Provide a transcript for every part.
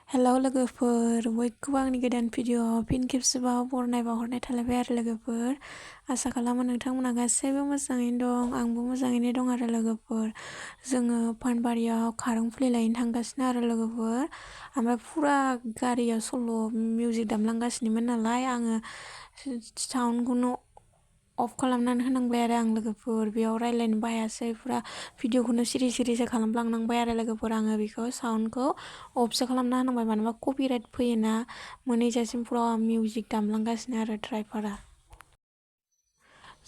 hello लोगोफोर बयखौबो आंनि गोदान भिडिअ'आव फिन खेबसेबाव बरनाय बावहरनाय थालायबाय आरो लोगोफोर आसा खालामो नोंथांमोना गासैबो मोजाङैनो दं आंबो मोजाङैनो दं आरो लोगोफोर जोङो पानबारियाव खारं फुलि लायनो थांगासिनो आरो लोगोफोर ओमफ्राय फुरा गारियाव सल' मिउजिक दामलांगासिनोमोन नालाय आङो साउन्डखौनो अफ खालामनानै होनांबाय आरो आं लोगोफोर बेयाव रायलायनो बाहायासै फुरा भिडिअ'खौनो सिरिसो खालामलांनांबाय आरो लोगोफोर आङो बेखौ साउन्डखौ अफसो खालामना होनांबाय मानोबा कपिराइट फैयोना मोनहैजासिम फुरा मिउजिक दामलांगासिनो आरो ड्राइभारा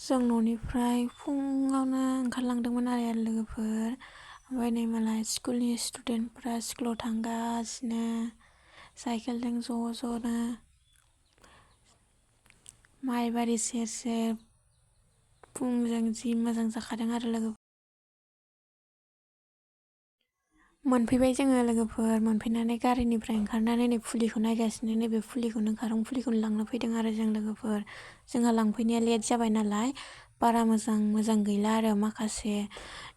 जों न'निफ्राय फुङावनो ओंखारलांदोंमोन आरो लोगोफोर ओमफ्राय नै मालाय स्कुलनि स्टुडेन्टफ्रा स्कुलाव थांगासिनो साइकेलजों ज'नो माइबारि सेर फुंजों जि मोजां जाखादों आरो लोगोफोर मोनफैबाय जोङो लोगोफोर मोनफैनानै गारिनिफ्राय ओंखारनानै नै फुलिखौ नायगासिनो नैबे फुलिखौनो खारं फुलिखौनो लांनो फैदों आरो जों लोगोफोर जोंहा लांफैनाया लेट जाबाय नालाय बारा मोजां गैला आरो माखासे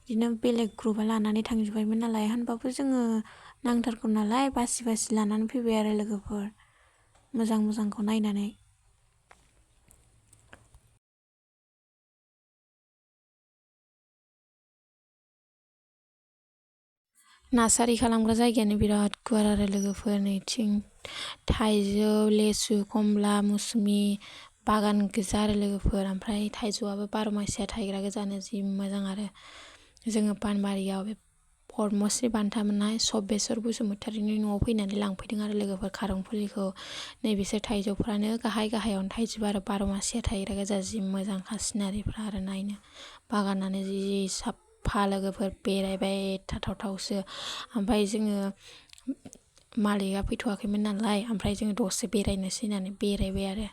बिदिनो बेलेग ग्रुपा लानानै थांजोब्बायमोन नालाय होनबाबो जोङो नांथारगौ नालाय बासि लानानै फैबाय आरो लोगोफोर मोजांखौ नायनानै नार्सारि खालामग्रा जायगायानो बिराद गुवार आरो लोगोफोर नैथिं थाइजौ लेसु कमला मौसुमि बागान गोजा आरो लोगोफोर ओमफ्राय थाइजौआबो 12 मासिया थायग्रा गोजानो जि मोजां आरो जोङो पानबारियाव बे पद्मश्री बान्था मोननाय सबेस्वर बसुमतारीनि न'आव फैनानै लांफैदों आरो लोगोफोर खारं फुलिखौ नैबेसोर थाइजौफ्रानो गाहायावनो थाइजोबो आरो 12 मासिया थायग्रा गोजा जि मोजांखा सिनारिफ्रा आरो नायनो बागानानो जि साफा लोगोफोर बेरायबाय थाथावथावसो ओमफ्राय जोङो मालिकआ फैथ'वाखैमोन नालाय ओमफ्राय जोङो दसे बेरायनोसै होननानै बेरायबाय आरो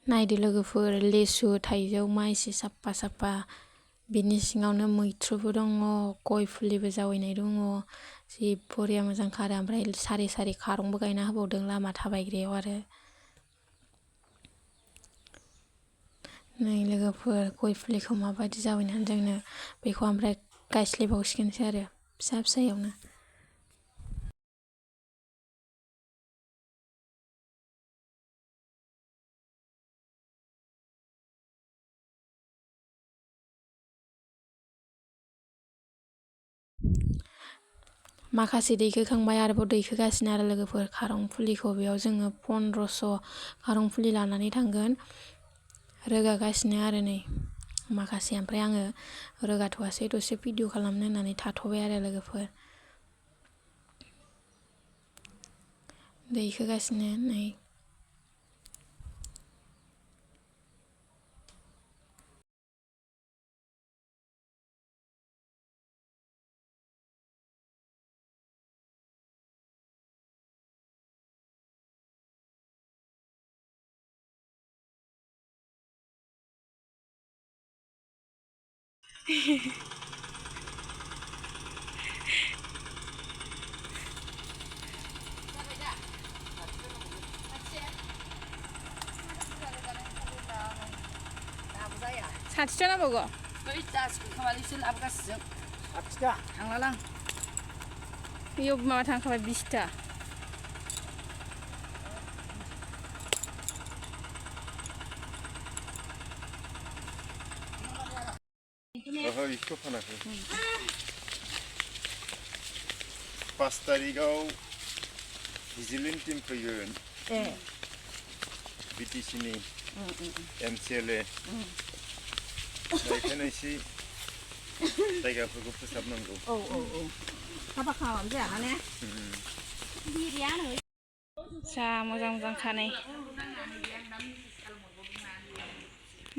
नायदो लोगोफोर लेसु थाइजौ माइसि साफा बिनि सिङावनो मैथ्रुबो दङ गय फुलिबो जावैनाय दङ जि बरिया मोजांखा आरो ओमफ्राय सारि खारंबो गायना होबावदों लामा थाबायग्रायाव आरो नै लोगोफोर गय फुलिखौ माबायदि जावैनानै जोंनो बेखौ ओमफ्राय गायस्लायबावसिगोनसो आरो फिसायावनो माखासे दैखोखांबाय आरोबाव दैखोगासिनो आरो लोगोफोर खारं फुलिखौ बेयाव जोङो 1500 खारं फुलि लानानै थांगोन रोगागासिनो आरो नै माखासे ओमफ्राय आङो रोगाथ'वासै दसे भिडिअ खालामनो होननानै थाथ'बाय आरो लोगोफोर दैखोगासिनो नै साथिथा नांबावगौ बै जासिगोन खोमालै बिसोर लाबोगासिनो साथिथा थांलालां बेयाव माबा थांखाबाय 20टा ओहो बेखौ फानाखै 5 तारिखआव भिजिलेन्ट टिम फैगोन बिटिसिनि MCLA बेखायनो एसे जायगाफोरखौ फोसाबनांगौ हाबा खालामनानै जायाना ने जा मोजां खानाय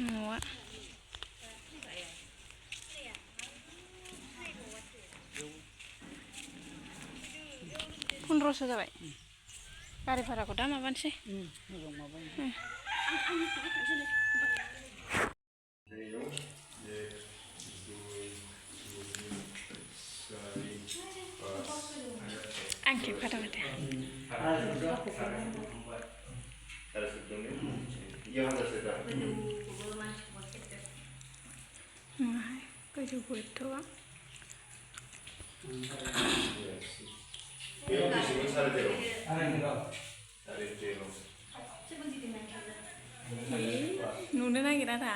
न'आ 1500 जाबाय गारि भाराखौ दा माबानोसै आं खेबखादों माथो गोजौबो एथ'आ नुनो नागिरा दा